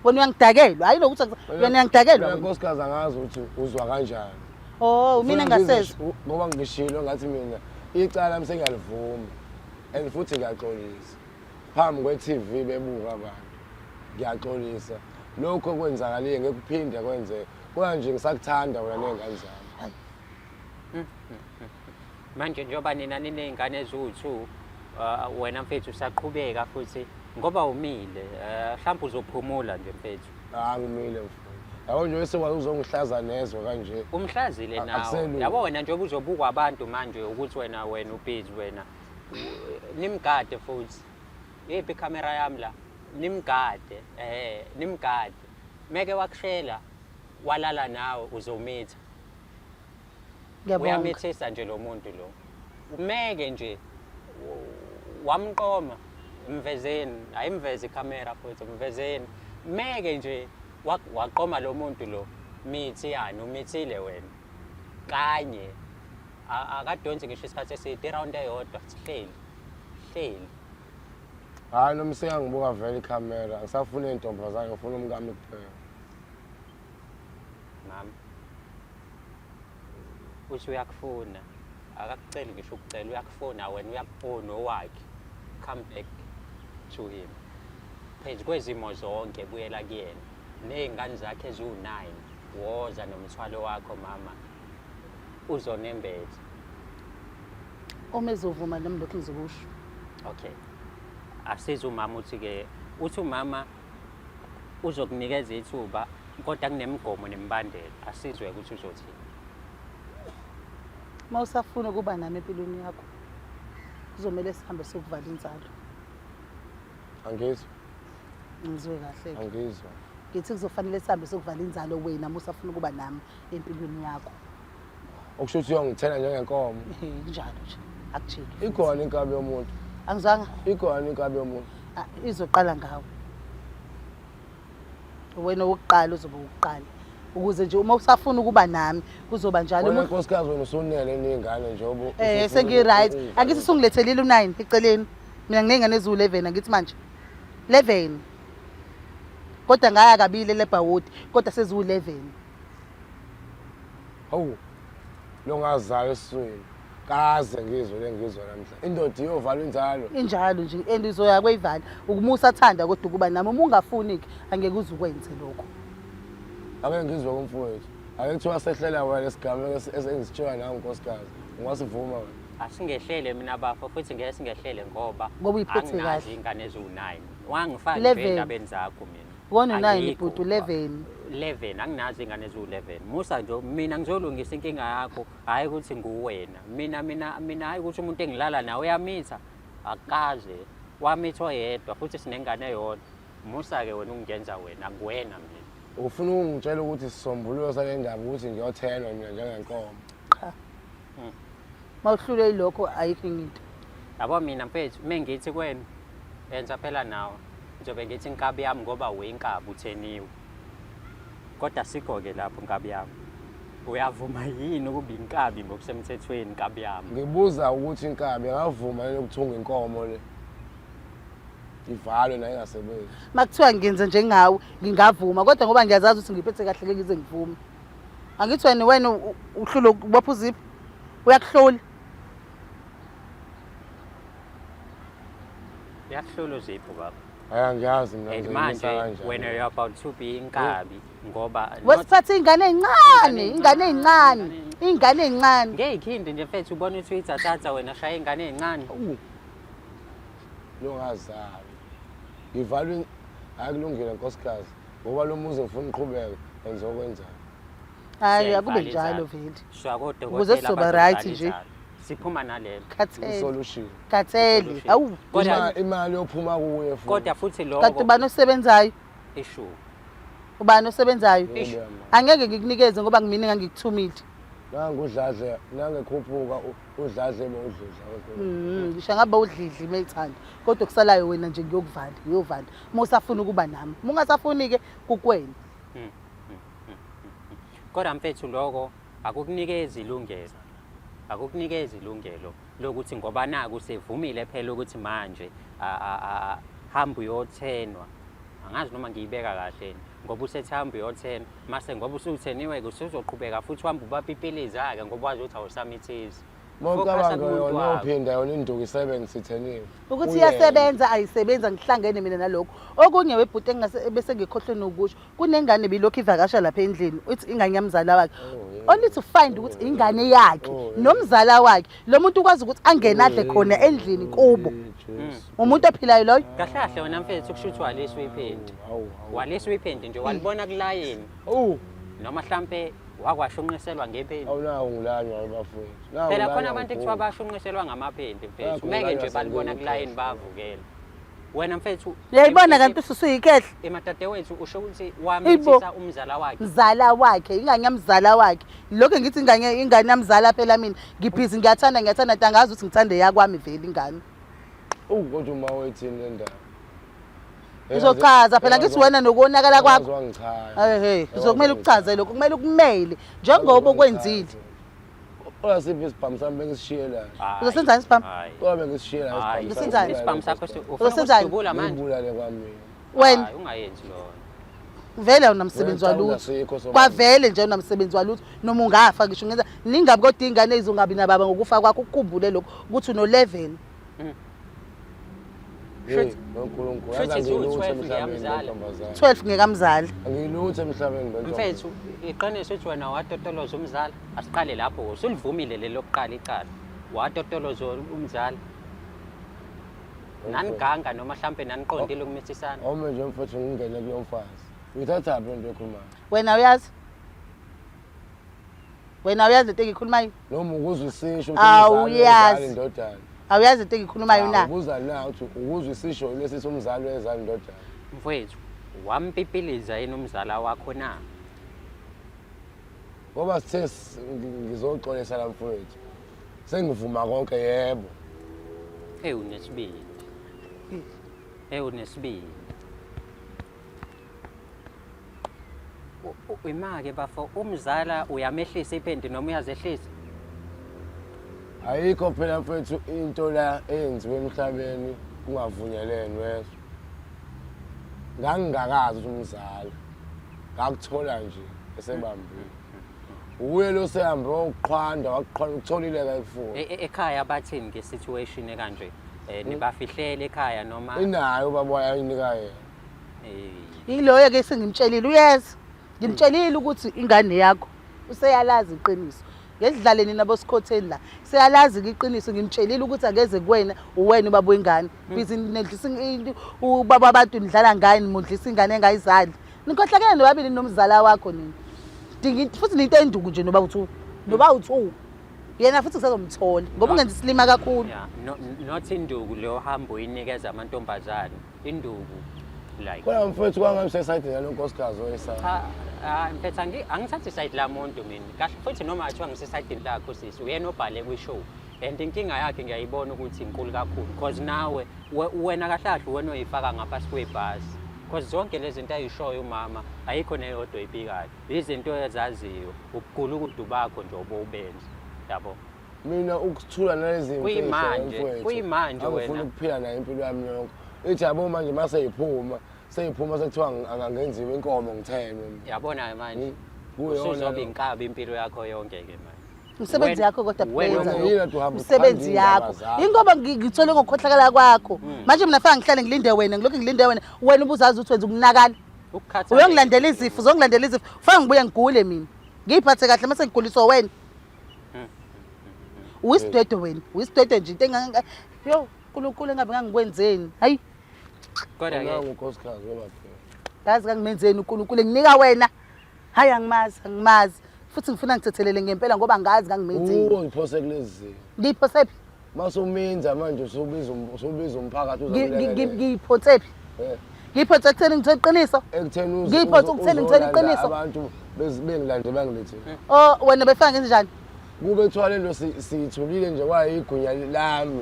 Wena uyangidakelwa. Hayi lokuthi wena uyangidakelwa. Mina nkosikazi angazi ukuthi uzwa kanjani. Oh, mina ngasezwa. Ngoba ngishilo ngathi mina icala lami sengiyalivuma and futhi ngiyaxolisa. Phambi kwe-TV bebuka abantu. Ngiyaxolisa. Lokho okwenzakalile ngeke kuphinde kwenzeke. Kodwa nje ngisakuthanda wena ney'ngane zami. Manje njengoba nina niney'ngane eziwu-2 wena mfethu usaqhubeka futhi ngoba umile mhlawumbe uzophumula nje mfethu. Ah ngimile mfethu. Yabo nje esekwazi uzongihlaza nezwe kanje. Umhlazile nawe. Akuselula. Yabo wena njengoba uzobukwa abantu manje ukuthi wena wena ubhizi wena. Nimgade futhi. Yiphi ikhamera yami la? Nimgade. Nimgade. Meke wakushela walala nawe uzomitha. Ngiyabonga. Uyamithisa nje lo muntu lo. Umeke nje wamqoma mvezeni, ayimveze ikhamera futhi mvezeni. Meke nje waqoma lo muntu lo mithi yani umithile wena. Kanye akadonsi ngisho isikhathi eside iround eyodwa sihleli. Hleli. Hayi noma seyangibuka vele ikhamera, angisafuni intombazane ngifuna umkami kuphela. Mama. Uthi uyakufuna. Akakuceli ngisho ukucela uyakufuna wena uyakufuna owakhe. Come back to him. Phezu kwezimo zonke buyela kuyena. Ney'ngane zakhe eziwu-9 woza nomthwalo wakho mama. Uzonembetha. Uma ezovuma nami lokhu ngizokusho. Okay. Asize umama uthi ke uthi umama uzokunikeza ithuba kodwa kunemigomo nemibandela. Asizwe ukuthi uzothini. Uma usafuna ukuba nami empilweni yakho kuzomele sihambe sokuvala inzalo. Angizwa. Ngizwe kahle. Angizwa. Ngithi kuzofanele sihambe sokuvala inzalo wena uma usafuna ukuba nami empilweni yakho. Okusho ukuthi uyongithela njengenkomo. Kunjalo nje. Akujiki. Ikhona inkabi yomuntu. Angizwanga. Ikhona inkabi yomuntu. Izoqala ngawe. Wena wokuqala uzoba wokuqala. Ukuze nje uma usafuna ukuba nami kuzoba njalo. Wena nkosikazi wena usunele ney'ngane nje obu Sengi right. Angithi usungilethelile u9 eceleni. Mina nginey'ngane eziwu-11 angithi manje. 11. Kodwa ngaya kabili elabor ward kodwa seziwu-11. Hawu. Longazayo esiswini. Kaze ngizwe le ngizwe namhla. Indoda iyovala inzalo. Injalo nje and izoya kweyivala. Ukuma usathanda kodwa ukuba nami uma ungafuni ke angeke uze ukwenze lokho. Ake ngizwe kumfowethu. Ake kuthiwa sehlela wena lesigameko esengisitshiwa nawe nkosikazi. Ungasivuma wena? Asingehlele mina bafo futhi ngeke singehlele ngoba Ngoba uyiphethe anginazo kahle. iy'ngane eziwu-9. Wangifaki nje 11. ey'ndabeni zakho mina. Wona u9 Angikho. bhuti 11. 11 anginazo iy'ngane eziwu-11. Musa nje mina ngizolungisa inkinga yakho hhayi ukuthi nguwena. Mina mina mina hhayi ukuthi umuntu engilala nawe uyamitha. Akaze wamitha oyedwa futhi sinengane eyodwa. Musa-ke wena ungenza wena akuwena mina. Ufuna ukungitshela ukuthi isisombululo sale ndaba ukuthi ngiyothelwa mina njengenkomo. Cha. Mawuhlulwe yilokho ayikho enye into. Yabo mina mfethu mengithi kwena yenza phela nawe ngizobe ngithi inkabi yami ngoba uyinkabi utheniwe. Kodwa sikho-ke lapho nkabi yami. Uyavuma yini ukuba inkabi ngokusemthethweni nkabi yami? Ngibuza ukuthi inkabi ingavuma yini ukuthunga inkomo le. Ivalwe nayo ingasebenzi. Makuthiwa ngenze njengawe ngingavuma kodwa ngoba ngiyazazi ukuthi ngiphethe kahle ngeke ngize ngivume. Angithi wena wena uhlulwe ukubopha uzipho. Uyakuhlula. Uyakuhlula uzipho baba. Hayi angiyazi mina And ngizoyimisa manje kanjani. wena you're about to be inkabi ngoba not- Wesithatha ingane encane, ingane encane, ingane encane. Ngeyikhindi nje mfethu ubona ukuthi uyithathatha wena shaya ingane encane. Awu. Longazali. Ngivalwe hayi kulungile nkosikazi ngoba lo muzi ngifuna uqhubeke engizokwenzani. Hayi akube Siyayivala njalo izalo. vele. Siya kodokotela Ukuze sizoba bazovala right nje. izalo. Siphuma nalelo. Khathele. Isolution. Khathele. Hawu. Kodwa Imali yophuma kuye futhi. kodwa futhi Kanti lokho ubani osebenzayo? ishu. Ubani osebenzayo? Yebo, yama. Angeke ngikunikeze ngoba ngimina engangikuthumile. Nangu udladle nangekhuphuka udladle bowudludla. Ngisho ngabe udlidli methanda. Kodwa kusalayo wena nje ngiyokuvala, ngiyovala. Uma usafuna ukuba nami. Uma ungasafuni ke kukwena. Kodwa mfethu lokho akukunikezi ilungelo. Akukunikezi ilungelo lokuthi ngoba naku sevumile phela ukuthi manje hamba uyothenwa. Angazi noma ngiyibeka kahle ngoba usethi hamba uyothenwa mase ngoba usutheniwe-ke usuzoqhubeka futhi uhambe ubapipiliza-ke ngoba wazi ukuthi awusamithizi. Mawucabanga Focus kumuntu yona wakho. yophinda yona induku isebenza sitheniwe. Ukuthi Uyena. iyasebenza ayisebenzi angihlangene mina nalokho. Okunye webhuti engingase bese ngikhohlwe nokusho kunengane bilokhu ivakasha lapha endlini uthi ingane yamzala wakhe. Oh, yeah. Only to find ukuthi ingane yakhe Oh, yeah. nomzala wakhe lo muntu ukwazi ukuthi angene adle khona endlini kubo. Jesu. Umuntu ophilayo loyo. Kahle kahle wena mfethu kusho ukuthi waliswa iphenti. Hawu, hawu. Waliswa iphenti nje walibona kulayini Awu, noma hlampe wakwashunqiselwa ngephenti. awunawo ngilanywa bafowethu. Nawu Phela khona ngilanywa abantu ekuthiwa ngibhungu. bashunqiselwa ngamaphenti mfethu. Nakhu Meke nje ngilanywa balibona kulayini sengiyikhehle. bavukela. Wena mfethu Uyayibona kanti ususuyikhehle. Emadadewethu usho ukuthi wamithisa umzala wakhe. Mzala wakhe, ingane yamzala wakhe. Lokho ngithi ingane ingane yamzala phela mina. Ngibhizi ngiyathanda ngiyathanda angazi ukuthi ngithande yakwami vele ingane. Awu kodwa uma wethini le ndaba. Uzochaza phela ngithi wena nokonakala kwakho. Wangichaza. Hey, uzokumele ukuchaze lokho, kumele ukumele njengoba okwenzile. Kodwa siphi isibhamu sami bengisishiye la. Hayi, Uzosenzani isibhamu? hayi. Kodwa bengisishiye la Hayi, isibhamu. Uzosenzani? Isibhamu sakho ufuna Uzosenzani? ukusidubula manje. Ngibulale kwami. Wena Hayi, ungayenzi lona. vele awunamsebenzi Wena walutho. asikho sobala. Kwavele nje awunamsebenzi walutho noma ungafa ngisho ngenza ningabi kodwa ingane izongabi nababa ngokufa kwakho ukukhumbule lokho ukuthi uno-11. Hey, noNkulunkulu. Shuthi Yazi angilutho ziwu-12 emhlabeni ngiyamzala. ntombazane. 12 ngekamzali. Angilutho emhlabeni ntombazane. Mfethu, iqiniso ukuthi wena watotoloza umzala. Asiqale lapho, usulivumile lelo kuqala icala. Watotoloza umzala. Naniganga noma hlampe naniqondile ukumithisana. Awume nje mfethu ngingene kulo mfazi. Uyithathaphi lento ekhulumayo? Wena uyazi? Wena uyazi into engiyikhulumayo? Noma ukuzwa isisho ukuthi Awuyazi. umzali wezala indodana. Awuyazi into engiyikhulumayo na? Ubuza na uthi ukuzwa isisho lesi somzali wezala indodana. Mfethu, wampipiliza yini umzala wakho na? Ngoba sithe ngizoxolisa la mfowethu. Sengivuma konke yebo. Eyi unesibindi. Eyi unesibindi. Imake bafo, umzala uyamehlisa iphenti noma uyazehlisa? Ayikho phela mfethu into la eyenziwe emhlabeni kungavunyelenwe wezwa. Ngangingakazi ukuthi umzala. Ngakuthola nje esebambile. Uye lo sehambe wakuqhwanda wakuqhwanda ukutholile ka ekufuna. Ekhaya bathini nge-situation ekanje? Nibafihlele ekhaya noma Inayo ubaba wayinika yena. Yiloyo ke sengimtshelile uyeza. Ngimtshelile ukuthi ingane yakho useyalazi iqiniso. Ngedlale nina bosikhotheni la. Seyalazi iqiniso ngimtshelile ukuthi akeze kuwena uwena ubaba wengane. Busy nidlisa ubaba abantu nidlala ngaye nimudlisa ingane engayizali. Nikhohlakele nobabili nomzala wakho nina. Dinga futhi ninto enduku nje noba u2. Noba u2. Yena futhi kusazomthola ngoba ungenza isilima kakhulu. Yeah, no, not induku leyo hambo uyinikeza amantombazane. Induku Like Kodwa mfethu kwangabe sesayidini yalo nkosikazi oyisana. Cha, ah, mfethu angithathi isayidi lamuntu mina. Kahle futhi noma kuthiwa ngisesayidini lakho sisi, uyena obhale kwi-show. And inkinga yakhe ngiyayibona ukuthi inkulu kakhulu because nawe wena kahle kahle wena oyifaka ngaphansi kwebhasi. Because zonke lezi zinto ayishoyo umama ayikho neyodwa oyibikayo. Izinto ezaziyo, ubugulukudu bakho nje obowubenza. Yabo. Mina ukuthula nalezi mfihlo Kuyimanje, mfowethu. kuyimanje Angifuni wena. ukuphila naye impilo yami yonke. Ithi yabo manje mase iphuma, seyiphuma sekuthiwa angenziwa inkomo ngithenwe mina. Yabona-ke manje. Kuyona Usuzoba lo. inkabi impilo yakho yonke ke manje. Imisebenzi yakho kodwa wena Blazer. Yini kade uhamba Imisebenzi ukhanda yakho. iy'ndaba zakho? Ingoba ngithole ngokukhohlakala kwakho. Manje mina fanele ngihlale ngilinde wena, ngilokhu ngilinde wena. Wena ubuzazi ukuthi wenza ukunakala. Ukukhathalela. Uyongilandela izifo, uzongilandela izifo. Fanele ngibuye ngigule mina. Ngiyiphathe kahle mase ngiguliswa wena. Uyisidwedwe wena, uyisidwedwe nje into enganga Yo, uNkulunkulu engabe ngangikwenzeni. Hayi, Kodwa ke Nangu unkosikazi webaphi. ngazi kangimenzeni uNkulunkulu nginika wena. Hayi angimazi, angimazi. Futhi ngifuna ngithethelele ngempela ngoba ngazi ngangimenzeni. Uwo ngiphose kulezi zinto. Ngiyiphosephi? Mase uminza manje usubiza usubiza umphakathi uzokulekelela. Ngiyiphonsephi? Eh. Ngiyiphonse ekutheni ngithole iqiniso? Ekutheni Ngiyiphonse ukutheni ngithole uzolanda iqiniso? Abantu bengilande bangilethile. Oh, wena befana ngenze njani? Kube kuthiwa lento siyithulile nje kwayigunya lami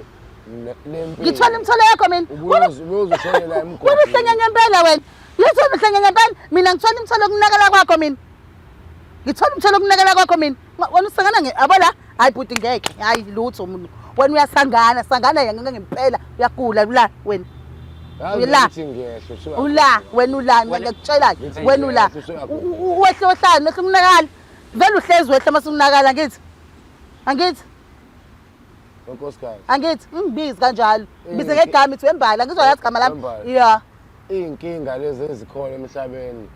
lempilo. Ngithwala imithwalo yakho mina. Ubuyozushonela emgodini. Wena uhlanya ngempela wena. Yithi wena uhlanya ngempela. Mina ngithwala imithwalo yokunakela kwakho mina. Ngithwala imithwalo yokunakela kwakho mina. Wena usangana nge abo la. Hayi bhuti ngeke. Hayi lutho umuntu. Wena uyasangana, sangana yena ngempela. Uyagula ula wena. Yazi Ula. ngithi ngiyehla, usuyakhona. Ula wena ula ngiyakutshela Ngithi wena ula. ngiyehla, usuyakhona. Wehle ohlanu wehle ukunakala. Vele uhlezi wehle mase unakala angithi. Angithi. Unkosikazi. Angithi ungibizi kanjalo. Ngibize ngegama ithi wembala ngizwa igama lami. Wembala. Yeah. Iy'nkinga lezi ezikhona emhlabeni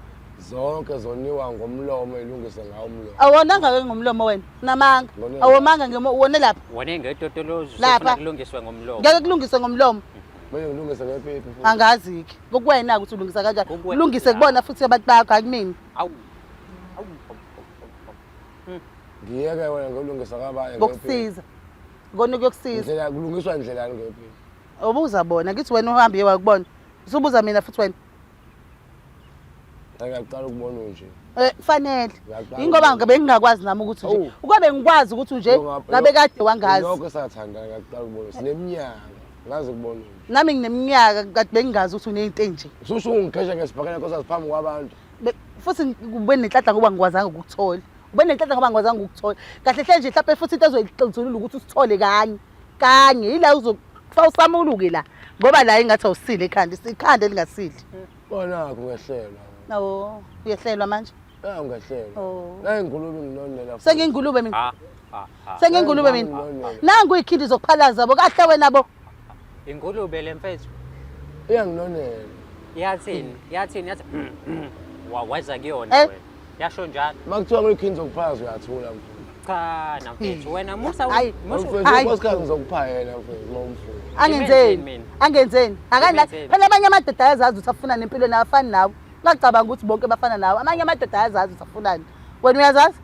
zonke zoniwa ngomlomo ilungise ngawo umlomo. Awonanga ke ngomlomo wena. Unamanga. Ngone- Awomanga ngemo wone lapha. wena ngetotolozi Lapha. usufuna kulungiswe ngomlomo. Ngeke kulungiswe ngomlomo. Kumele ngilungise ngepipi futhi. Angazi ke. Kukuwena ukuthi ulungisa kanjani. Kukuwena. Ulungise kubona futhi abantu bakho akumina. Awu. Awu. awu. Ngiyeke wena ngiyolungisa kwabanye ngepipi. Ngokusiza. Ngona kuyokusiza. Ndlela kulungiswa ndlelani ngepipi? Ubuza bona ngithi wena uhambe uye wakubona. Usubuza mina futhi wena. Ngiyaqala ukubona unje. Eh kufanele. Ngiyaqala Ingoba ukubona. ngabe ngingakwazi nami ukuthi nje. Awu. Ukube ngikwazi ukuthi nje ngabe kade wangazi. Lokho sathandana ngiyaqala ukubona. Sineminyaka ngaze kubona unje. Nami ngineminyaka kade bengingazi ukuthi uneyinto enje. Ususho ungikhesha ngesibhakela nkosikazi phambi kwabantu. Futhi ube nenhlanhla ngoba ngikwazanga ukukuthola. Ube nenhlanhla ngoba ngikwazanga ukukuthola. Kahle hle nje mhlawumbe futhi into ezoyixazulula ukuthi usithole kanye. Kanye yila uzokufa usamuluke la. Ngoba la ingathi awusile ekhanda, ikhanda elingasile. Bonakho ngehlelwa. Oh, uyehlelwa manje. Nawu ngehlelwa. Oh. Nayi ingulube nginonela. futhi. Sengingulube mina. Ha. Ha. Ha. Sengingulube mina. Nginonela. Nangu ikhindi zokuphalaza bo kahle wena bo. Ingulube le mfethu. Iyanginonela. Yathini? Yathini? Yathi waweza kuyona Eh? wena. Yasho njalo. Makuthiwa kuyikhindi zokuphaza uyathula mfethu. Cha na mfethu wena musa Hayi. musa Mfethu Hayi. unkosikazi ngizokupha yena mfethu uma umfuna. Angenzeni? mina? Angenzeni? Akana Ngimenzeni? phela abanye amadoda ayazazi ukuthi afunani empilweni awafani nawe. Ungacabanga ukuthi bonke bafana nawe. Amanye amadoda ayazazi ukuthi afunani. Wena uyazazi?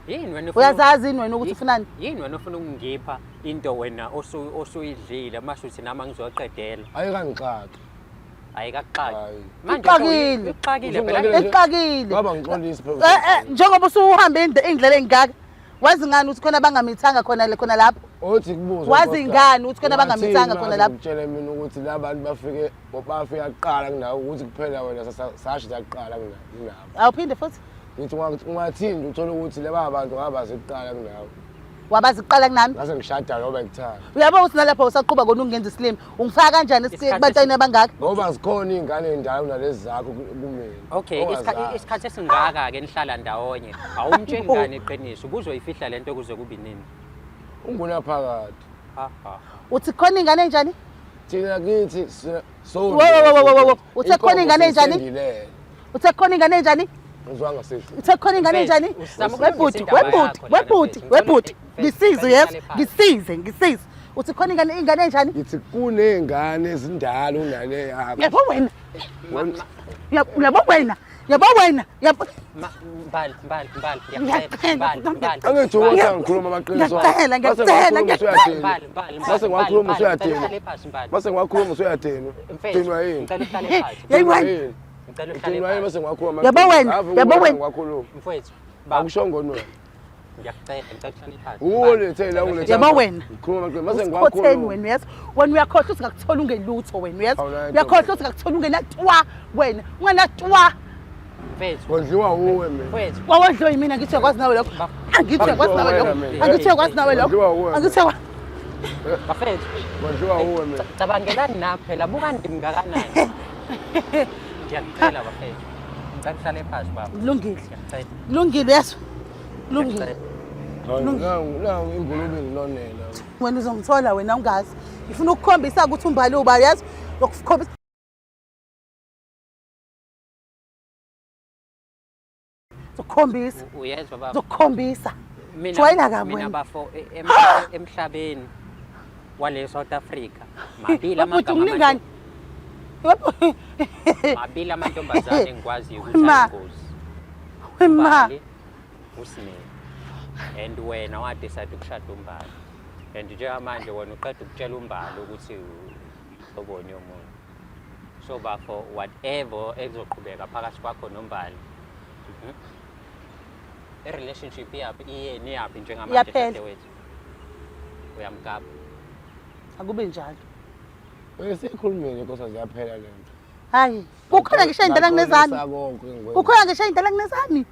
Yini wena ufuna- Uyazazi yini wena ukuthi ufunani? Yini wena ufuna ukungipha into wena osuyidlile mase uthi nami angizoqedela. Ayikangixaki. Ayikakuxaki. Hayi. Manje Ixakile. Ixakile phela. Usungixakile nje. Ixakile. Ngaba ngixolisi phela. Eh njengoba usuhambe indlela engaka. Wazi ngani ukuthi khona abangamithanga khona khona lapho? Othi kubuze. Wazi unkosikazi. ngani ukuthi khona abangamithanga Wathini khona lapho? Ngitshele mina ukuthi la bantu bafike bafika kuqala kunawe ukuthi kuphela wena sasho kuqala kunabo. Awuphinde futhi? Ngithi ungathini uthole ukuthi laba bantu ngabazi kuqala kunawe. Wabazi kuqala kunami? Ngase ngishada ngoba ngikuthanda. Uyabo ukuthi nalapho usaqhuba kona ukungenza isilima. Ungifaka kanjani Isikhathi ebantwaneni abangaka? Ngoba zikhona iy'ngane ey'ndala kunalezi zakho kumina. Okay, Ongazazi. isikhathi esingaka ke nihlala ndawonye. Awumtsheli ngani iqiniso? Ubuzoyifihla lento kuze kube nini? Ungunaphakade. Ha ha. Uthi khona ingane enjani? Thina kithi Wo, wo, wo, wo, wo, wo. Uthe khona ingane enjani? Uthe khona ingane enjani? Ngizwanga sisi. Uthe khona ingane Mfethu, enjani? usizama ukulungisa Webhuti, indaba webhuti, yakho lana, webhuti, mfethu. webhuti. Mfethu, Ngisize mfethu, yes, uhlale phansi. ngisize, ngisize. Uthi khona ingane ingane enjani? Ngithi kuney'ngane ezindala unale yakho. Yabo wena. Uyabo wena. Yabo wena, yabo. Mbali, Mbali, Mbali, ngiyacela, Mbali, Mbali. Angithi ukuthi angikhuluma amaqiniso. Ngiyacela, ngiyacela, ngiyacela. Mbali, Mbali, Mase ngiwakhuluma usuyadinwa. Uhlale phansi Mbali. Mase ngiwakhuluma usuyadinwa. Mfethu, Dinwa yini? ngicela uhlale phansi. Yeyi Dinwa wena. yini? Ngicela uhlale Dinwa yini phansi. mase ngiwakhuluma Yabo wena, Ave yabo ukuwena wena. ngiwakhuluma. Mfethu, baba, Akushongo wena. ngiyakucela, ngicela uhlale phansi. Uwo lethe la ungilethe. Yabo wena. Ngikhuluma amaqiniso mase Usikhotheni ngiwakhuluma. wena uyezwa? Wena uyakhohlwa ukuthi ngakuthola ungelutho wena uyezwa? Awunayo intombi. Uyakhohlwa ukuthi ngakuthola ungenatwa wena, ungenatwa. Mfethu, Wondliwa uwe mina. mfethu. Wawondliwa yimina ngithi uyakwazi nawe lokho. Angithi uyakwazi nawe lokho. Angithi uyakwazi nawe lokho. Wondliwa uwe. Angithi uyakwazi. Bafethu, Wondliwa uwe mina. cabangelani na phela bukani ndimngakanani. Ngiyakucela bafethu. Ngicela uhlale phansi baba. Kulungile. Ngiyakucela. Kulungile uyezwa? Kulungile. Nangu nangu ingulube nginonela. Wena uzongithola wena ungazi. Ngifuna ukukhombisa ukuthi umbali uba yazi. Ngokukhombisa Ngizokukhombisa. Uyezwa baba. Ngizokukhombisa. Mina Jwayela kabi mina wena. bafo emhlabeni wale South Africa mabili Bhuti amagama unginingani? mabili amantombazane engikwaziyo ukuthi Ma. ayingozi. Ma. Umbali, uSine. And wena wa-decide ukushada uMbali. And njengamanje wena uqeda ukutshela uMbali ukuthi uboni yomuntu. So bafo whatever ezoqhubeka phakathi kwakho noMbali. I-relationship iyaphi iyeni iyaphi njengamanje Iyaphela. dadewethu? Uyamgabha. Akube njalo. Besikhulumile Nkosi ziyaphela lento. Hayi, kukhona ngisho indlela kunezami. Ngaxolisa konke engikwenza. Kukhona ngisho indlela kunezami.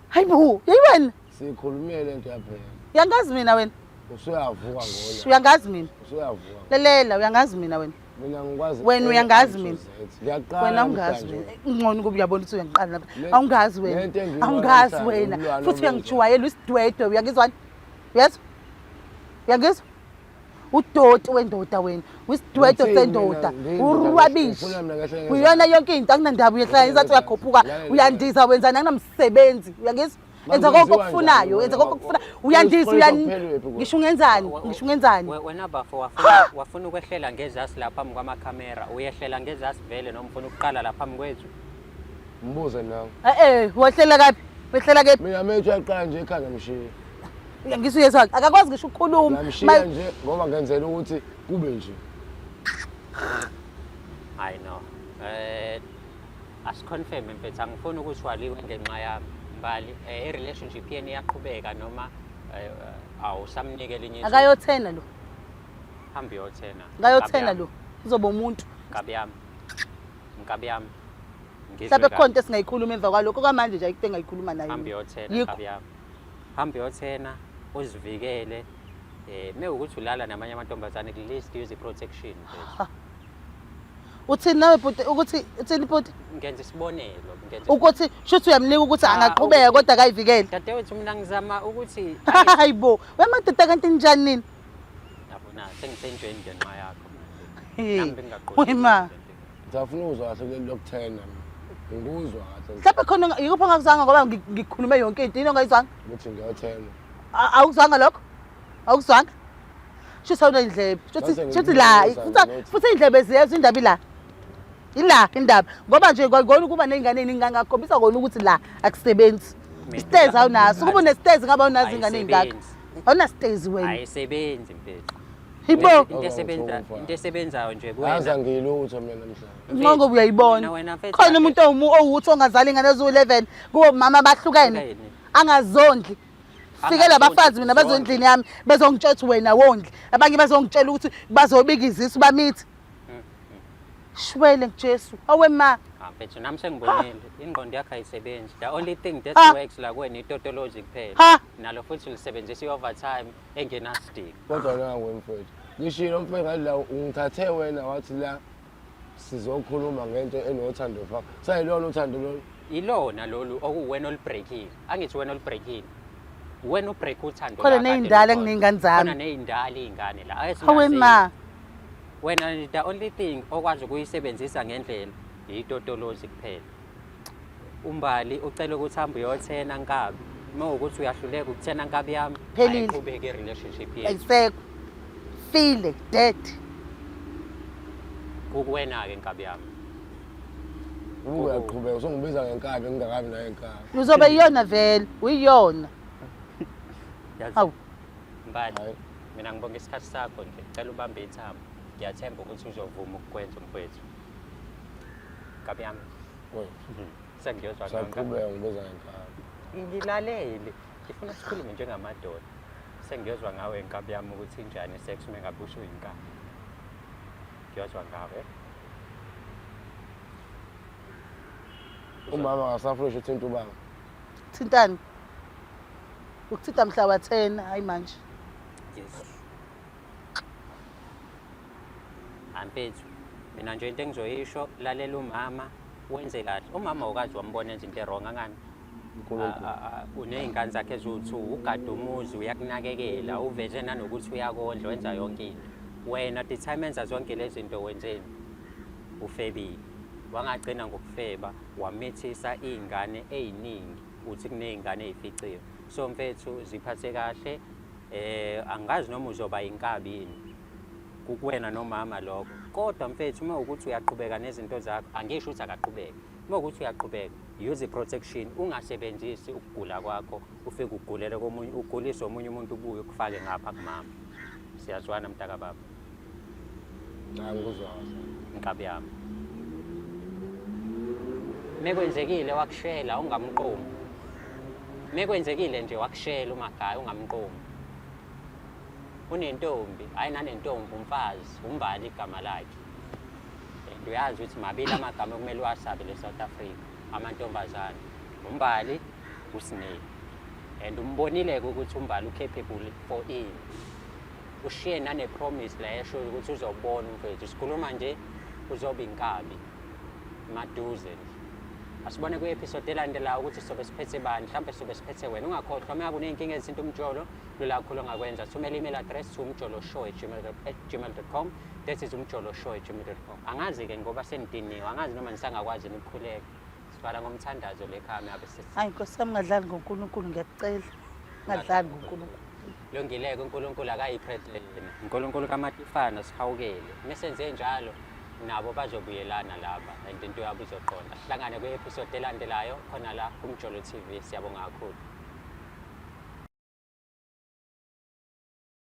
Hayi bo, yeyi wena. Sikhulumile lento yaphela. Uyangazi mina wena. Usuyavuka ngola. Uyangazi mina. Usuyavuka. Lalela, uyangazi mina wena. Mina ngikwazi. Wena uyangazi mina. Ngiyaqala. Wena awungazi namhlanje. mina. Ngcono ukuba uyabona ukuthi uyangiqala lapha. Le- Awungazi wena. lento engiyibona Awungazi namhlanje, wena. umlwano Futhi omunje. uyangijwayela usidwedwe, uyangizwani? Uyezwa? Uyangizwa? Udoti wendoda wena. Usidwedwe Ngithini sendoda. mina, ngiyindoda, Urwabishi. ngifuna mina ngehle ngezansi. Uyona yonke into akunandaba uyehla izathi uyakhuphuka, Lalela. uyandiza wenzani akunamsebenzi. Uyangizwa? Enza konke Kwenziwa okufunayo, njani enza wena? konke okufunayo. Uyandiza Usiqondisa uyan kuphelelwe phi kuwe? Ngisho ungenzani? Ngisho ungenzani? Wena bafo wafuna ukwehlela ngezasi la phambi kwamakhamera. Uyehlela ngezasi vele noma ufuna ukuqala la phambi kwethu? Mbuze nawe. Eh eh, wehlela kaphi? Wehlela kephi? Mina methu uyaqala nje ekhanda mshiya. Ngisho uyezwa akakwazi ngisho ukukhuluma. Ngamshiya nje ngoba ngenzela ukuthi kube nje. I know. Asiconfirm mfethu angifuni ukuthi waliwe ngenxa yami. Mbali, i-relationship yenu iyaqhubeka noma awusamnike elinye ithuba? Akayothena lo. Hambe uyothena. Akayothena lo. Uzoba umuntu. Nkabi yami. Nkabi yami. Ngizwe Mhlawumbe kahle. kukhona into esingayikhuluma emva kwalokho kwamanje nje ayikho into engayikhuluma naye. Hambe uyothena Yikho. nkabi yami. Hambe uyothena uzivikele. Mewukuthi ulala namanye amantombazane at least use i-protection mfethu. Uthini nawe bhuti ukuthi uthini bhuti? Ngenza isibonelo, ngenza Ukuthi shuthi uyamnika ukuthi Ah, angaqhubeka ukuthi- kodwa akayivikele. Dadewethu mina ngizama ukuthi Hayibo, wemadoda kanti njani nini? yabona sengisenjweni ngenxa yakho manje. Hey, Nami bengingaqondi wema. Ngizafuna ukuzwa kahle kuleli lokuthena mina. Ngikuzwa kahle Mhlawumbe khona yikuphi ongakuzwanga ngoba ngikhulume yonke into yini ongayizwanga? ukuthi ngiyothena. Awukuzwanga lokho? Awukuzwanga? Shuthi awunayindlebe. Shuthi Ngase shuthi la ngikubuza futhi nokuthi- futhi iy'ndlebe ziyezwa indaba ila. Ila indaba ngoba nje kwakona ukuba ney'ngane ey'ningi kangakhombisa kona ukuthi la akusebenzi. Mina- Isitezi awunaso. Ukuba unesitezi ngabe awunazo iy'ngane ey'ngaka. Ayisebenzi. Awunasitezi wena. Ayisebenzi mfethu. Hibo. Into esebenza into esebenzayo nje Yazi kuwena. angiyilutho mina namhlanje. Nqongo uyayibona. Wena- wena mfethu Khona kahle. umuntu owuthi ongazali ingane eziwu-11 kubo mama abahlukene Hlukene. angazondli. Fikela Angazondli, abafazi mina zondli. bazondlini yami bezongitshela ukuthi wena wondli. Abanye bazongitshela ukuthi bazobika izisu bamithi. Shwele Jesu. Awe ma. Ah mfethu nami sengibonile ingqondo yakho ayisebenzi. The only thing that Ah. works la kuwena itotolozi kuphela. Ha. Nalo futhi ulisebenzisa i-overtime engenasidingo. Kodwa nangu mfethu. Ngishilo mfethu ngathi la ungithathe wena wathi la sizokhuluma ngento enothando fa. Sayilona uthando lolu. Ilona lolu okuwena olubreakile. Angithi wena olubreakile. Wena ubreak uthando. Khona la kade ney'ndala lukhona. enginey'ngane zami. Khona ney'ndala iy'ngane la. Ake Awe singazi- ma. Wena the only thing okwazi ukuyisebenzisa ngendlela itotolozi kuphela. Umbali ucela ukuthi hambe uyothena nkabi. Uma ukuthi uyahluleka ukuthena nkabi yami, Phelile. ayiqhubeke i-relationship yethu. Ayisekho. File dead. Kukuwena-ke nkabi yami. Uyaqhubeka usungibiza ngenkabi ngingakabi nayo inkabi. Uzobe iyona vele, uyiyona. Yazi, Hawu. Mbali, Hayi. mina ngibonga isikhathi sakho nje. Cela ubambe ithambo. Ngiyathemba ukuthi uzovuma ukukwenza mfowethu. Nkabi yami, Oy, sengiyozwa ngawe, nkabi. Usaqhubeka ngibiza ngenkabi. Ngilalele. Ngifuna sikhulume njengamadoda. Sengiyozwa ngawe nkabi yami ukuthi injani sex uma ngabe usuyinkabi. Ngiyozwa ngawe. Umama akasafuni ngisho uthinta ubaba. Thintani. Ukuthinta mhla wa 10, hayi manje. Yes. Amfethu, mina nje into engizoyisho, lalela umama, wenze kahle. Umama awukazi wambona enza into e-wrong angani? uNkulunkulu. Uney'ngane zakhe eziwu-two, ugade umuzi, uyakunakekela, uveze nanokuthi uyakondla, wenza yonke into. Wena the time enza zonke lezi zinto wenzeni? Ufebile. Wangagcina ngokufeba, wamithisa iy'ngane ey'ningi, uthi kuney'ngane ey'ficiwe. So mfethu ziphathe kahle, angazi noma uzoba inkabi yini. Kukuwena nomama lokho. Kodwa mfethu uma ukuthi uyaqhubeka nezinto zakho, angisho ukuthi akaqhubeke. Uma ukuthi uyaqhubeka, use protection, ungasebenzisi ukugula kwakho, ufike ugulele komunye, ugulise omunye umuntu ubuye ukufake ngapha kumama. Siyazwana mntaka baba. Hayi ngikuzwa kahle. Nkabi yami. Mekwenzekile wakushela ungamqomi. Mekwenzekile nje wakushela umagaya ungamqomi. Unentombi, hayi nanentombi umfazi, uMbali igama lakhe. And uyazi ukuthi mabili amagama okumele uwasabe le South Africa, amantombazane. UMbali, uSnake. And umbonile-ke ukuthi uMbali u-capable for ini. Ushiye nane-promise la esho ukuthi uzobona umfethu. Sikhuluma nje uzoba inkabi maduze nje. Asibone kwi-episode elandelayo ukuthi sobe siphethe bani, mhlawumbe sobe siphethe wena. Ungakhohlwa uma ngabe uney'nkinga ezithinta umjolo, lula kakhulu ongakwenza. Thumela i-email address to umjoloshow@gmail.com. That is umjoloshow@gmail.com. Angazi-ke ngoba senidiniwe, angazi noma nisangakwazi yini ukukhuleka. Sivala ngomthandazo le khaya ngabe sisi. Hayi Nkosi yami ngadlali ngoNkulunkulu ngiyakucela. Ngadlali ngoNkulunkulu. Lungileke uNkulunkulu akayiphethele. uNkulunkulu kaMatifana sihawukele. Mesenze njalo nabo bazobuyelana laba and into yabo izoqonda. Sihlangane kwi-episode elandelayo khona la kuMjolo TV. Siyabonga kakhulu.